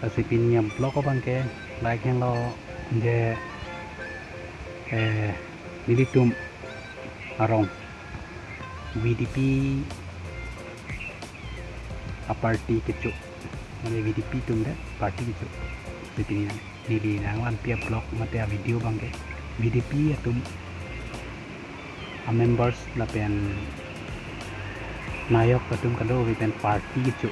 Sipini blog bangke like lo je militum arong VDP a party kecu mane VDP tum de party kecu sipini nili nangwan pia blog mate a video bangke VDP atum a members lapen nayok atum kado vipen party kecu.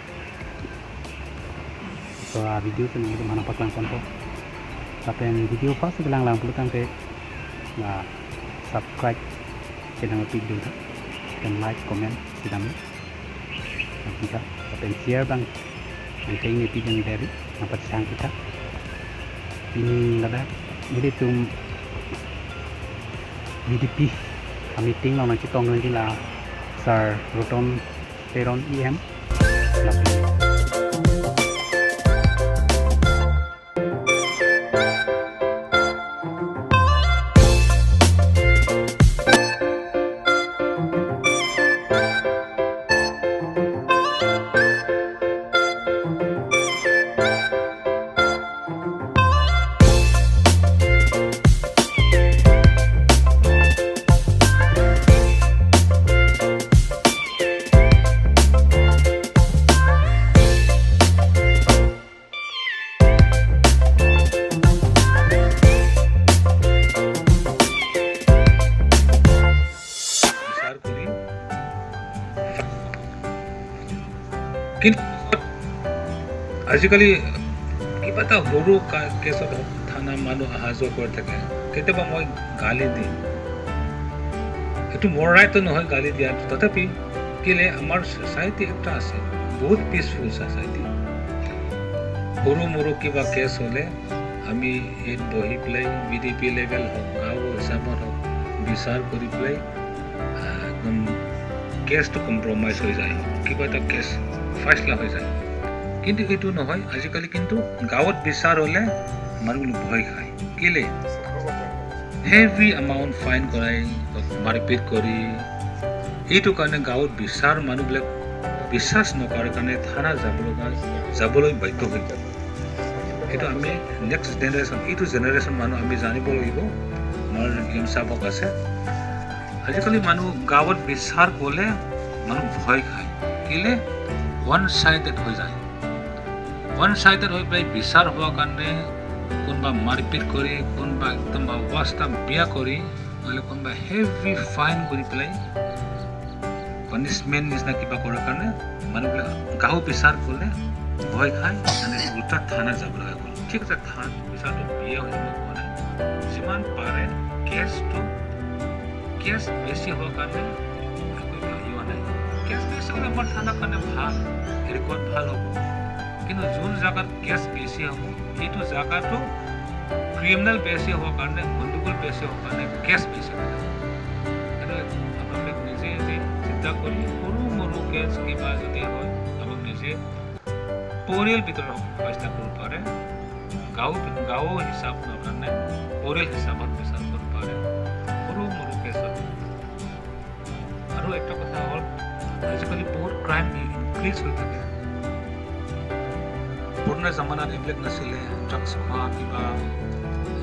So a video tu nang mana paklang konto lapen video pas gelang lang perlu tangke la subscribe channel video tu dan like comment sidam kita lapen share bang angkai ni pijang dari nampak sang kita ini lada jadi tum VDP meeting long nang citong nang la Sir Roton Teron EM lapen. কিন্তু আজিকালি কিবা এটা সৰু কেছত থানা মানুহ অহা যোৱা কৰি থাকে। কেতিয়াবা মই গালি দিম, সেইটো মোৰ ৰাইটো নহয় গালি দিয়াটো, তথাপি কেলে আমাৰ ছ'চাইটি এটা আছে বহুত পিচফুল ছ'চাইটি। সৰু মৰু কিবা কেছ হ'লে আমি ইয়াত বহি পেলাই বি ডি পি লেভেল হওক, গাঁও হিচাপত হওক, বিচাৰ কৰি পেলাই একদম কেছটো কম্প্ৰমাইজ হৈ যায়, কিবা এটা কেছ ফাইচলা হৈ যায়। কিন্তু এইটো নহয়, আজিকালি কিন্তু গাঁৱত বিচাৰ হ'লে মানুহবিলাক ভয় খায়। কেলে হেভি এমাউণ্ট ফাইন কৰাই, মাৰপিট কৰি, এইটো কাৰণে গাঁৱত বিচাৰ মানুহবিলাক বিশ্বাস নকৰাৰ কাৰণে থানা যাবলৈ বাধ্য হৈ যায়। সেইটো আমি নেক্সট জেনেৰেশ্যন, এইটো জেনেৰেশ্যন মানুহ আমি জানিব লাগিব। আমাৰ এম চাবক আছে, আজিকালি মানুহ গাঁৱত বিচাৰ কৰিলে মানুহ ভয় খায়। কেলে ওৱান চাইডেড হৈ যায়। ওৱান চাইডেড হৈ পেলাই বিচাৰ হোৱাৰ কাৰণে কোনোবা মাৰপিট কৰি, কোনোবা একদম অৱস্থা বেয়া কৰি, নহ'লে কোনোবা হেভি ফাইন কৰি পেলাই পানিছমেণ্ট নিচিনা কিবা কৰাৰ কাৰণে মানুহবিলাক গাঁও বিচাৰ কৰিলে ভয় খায়, মানে দুটা থানা যাব লগা গ'ল। ঠিক আছে, থান বিচাৰটো বেয়া হৈ যাব কোৱা নাই, যিমান পাৰে কেছটো কেছ বেছি হোৱাৰ কাৰণে একো হোৱা নাই। কেছ বেছি হ'লে আমাৰ থানাৰ কাৰণে ভাল, ৰেকৰ্ড ভাল হ'ব। কিন্তু যোন জেগাত কেছ বেছি হ'ব, সেইটো জেগাটো ক্ৰিমিনেল বেছি হোৱাৰ কাৰণে, গণ্ডগোল বেছি হোৱাৰ কাৰণে কেছ বেছি হৈ যাব। সেইটো আপোনালোকে নিজে নিজে চিন্তা কৰি সৰু মৰু কেছ কিবা যদি হয়, আপোনালোক নিজে পৰিয়াল ভিতৰত ফেচলা কৰিব পাৰে। গাঁও গাঁও হিচাপ কাৰণে পৰিয়াল হিচাপত বিচাৰ কৰিব পাৰে সৰু মৰু কেছত। আৰু এটা কথা হ'ল, আজিকালি বহুত ক্ৰাইম ইনক্ৰিজ হৈ থাকে। পুৰণা জামানাত এইবিলাক নাছিলে, ড্ৰাগছ খোৱা কিবা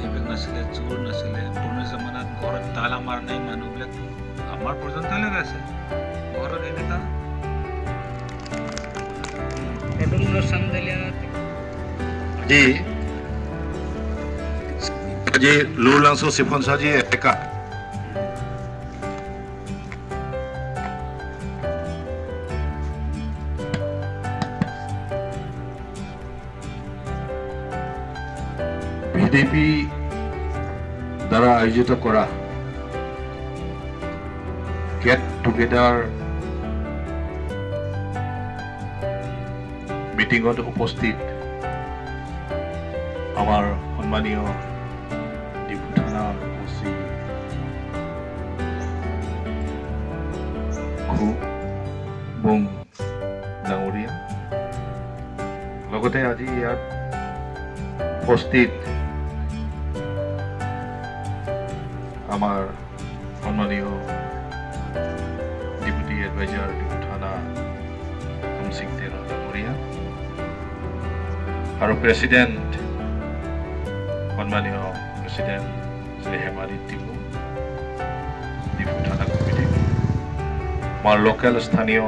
এইবিলাক নাছিলে, চোৰ নাছিলে। পুৰণা জামানাত ঘৰত তালা মাৰা নাই মানুহবিলাক, আমাৰ পৰ্যন্তলৈকে আছে ঘৰত এনেকুৱা। আজি লুৰলাংচু চিফনচাজি এলেকা ভিডিপি দ্বাৰা আয়োজিত কৰা গেট টুগেডাৰ মিটিঙত উপস্থিত আমাৰ সন্মানীয় ডিফু থানাৰ অ' চি খুবং ডাঙৰীয়া, লগতে আজি ইয়াত উপস্থিত আমাৰ সন্মানীয় ডেপুটি এডভাইজাৰ ডিফু থানা সিং তেৰণ ডাঙৰীয়া, আৰু প্ৰেচিডেণ্ট সন্মানীয় প্ৰেচিডেণ্ট শ্ৰী হেমালী টিমু, ডিফু থানা কমিটি, আমাৰ লোকেল স্থানীয়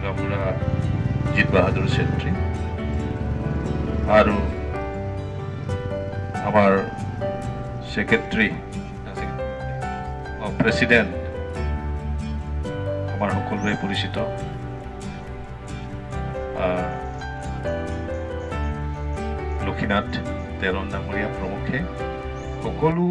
গাঁওবুঢ়া জিত বাহাদুৰ চেত্ৰী আৰু আমাৰ ছেক্ৰেটাৰী প্ৰেচিডেণ্ট আমাৰ সকলোৰে পৰিচিত লক্ষীনাথ তেৰণ ডাঙৰীয়া প্ৰমুখে সকলো।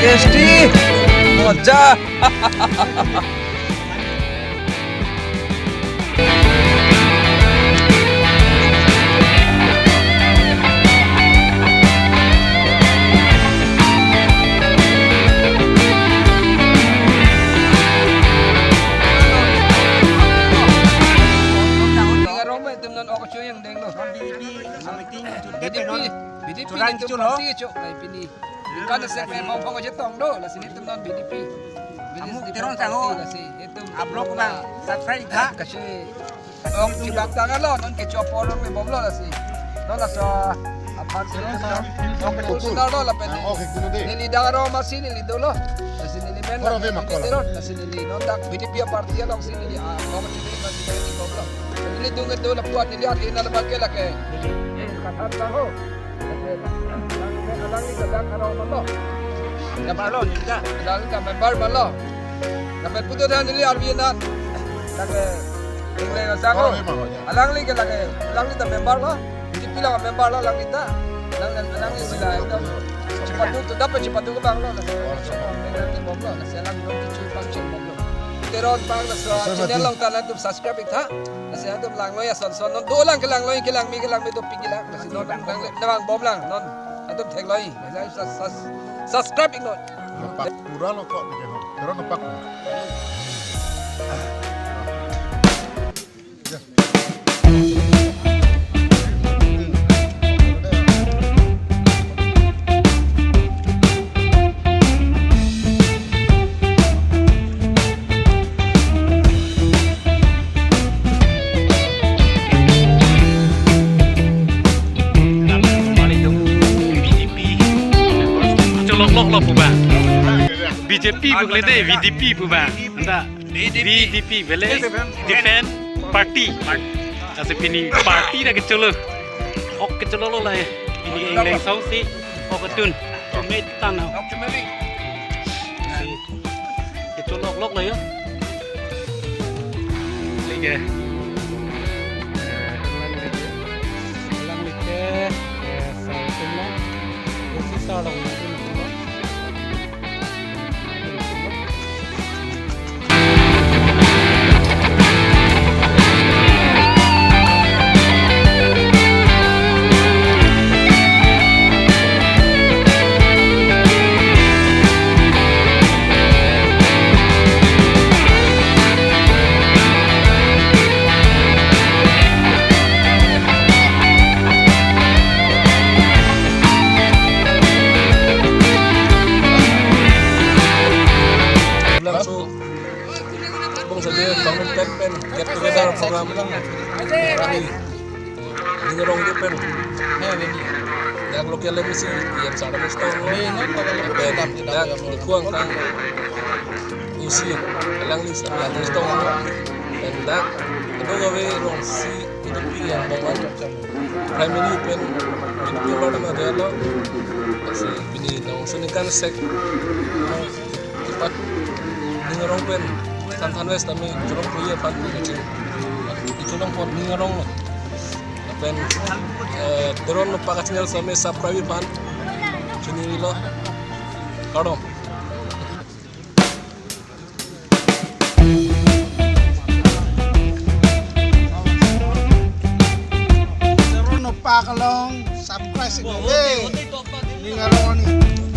টেষ্টি মজা। Subscribe not. Pura lo kok pero ngepak. BJP boleh deh, VDP bukan? Entah. VDP boleh Defend Party. Asal pini party dah kecil. Ok kecil lo lah. Ini England South si, ok tun, tomat tanah. Kecil lo lok lah ya. Lagi. Lang lagi. Sarang lo, sarang lo. Get together program rally Ningarong de pen dak local misi yam sa da stong pen dak kuang tang isi lang ni sa da stong pen dak do gawe rong si udupi yang bangwan primary pen udupi lord ma de lo si pini long sunikan sek ipat ningarong pen tan west ami jolong puye fan ni jolong pon ningarong lo pen drone no paga channel same subscribe fan chuni lo kadom. Drone no pakalong subscribe ningarong ni.